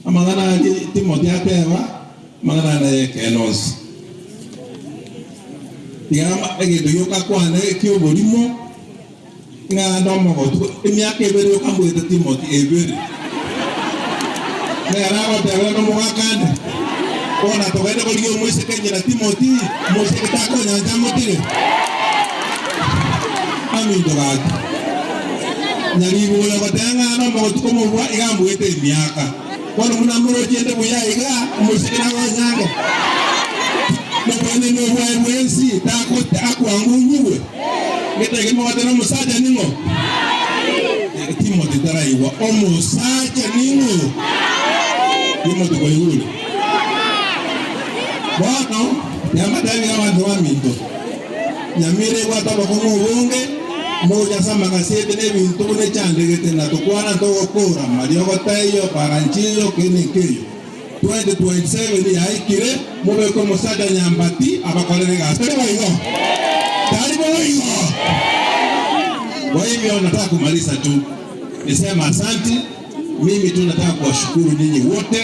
Amang'ana aria Timothy ateba, amang'ana aya nayekeene onsi. Tiga egento gioka akwane ki'oborimo, ng'a ande omogotu, emiaka ebere yoka mbwete Timothy, ebere. Nere agoteba rende omogaka ande, bono togende korigia omoiseke ng'ina Timothy, omoiseke takonyancha amotige. Aminto gaki, nyaribo oyo ogoteba ng'a ande omogotu komobua iga ambuete emiaka. Bono buna morochie inde buya iga, omoiseke nagonyange. Nobwenenu obwaye bwensi takote akwangunyigwe. Getege mogote nomosacha ning'o? Timothy taraigwa omosacha ning'o? Timothy kwaigure? Bono yamatebirie abanto baminto, Nyamira ebwate obokong'u obonge, mogocha ase amagaseti na ebinto buna echandegete, na tokwana ntogokora, mariogo taiyo, bara nchiyo, kende nkeiyo. 2027 yaikire, mobeke omosacha nyambati abakorere egasi. Tari boigo? Tari boigo? Kwa hivyo nataka kumaliza tu nisema asanti. Mimi tu nataka kuwashukuru nyinyi wote.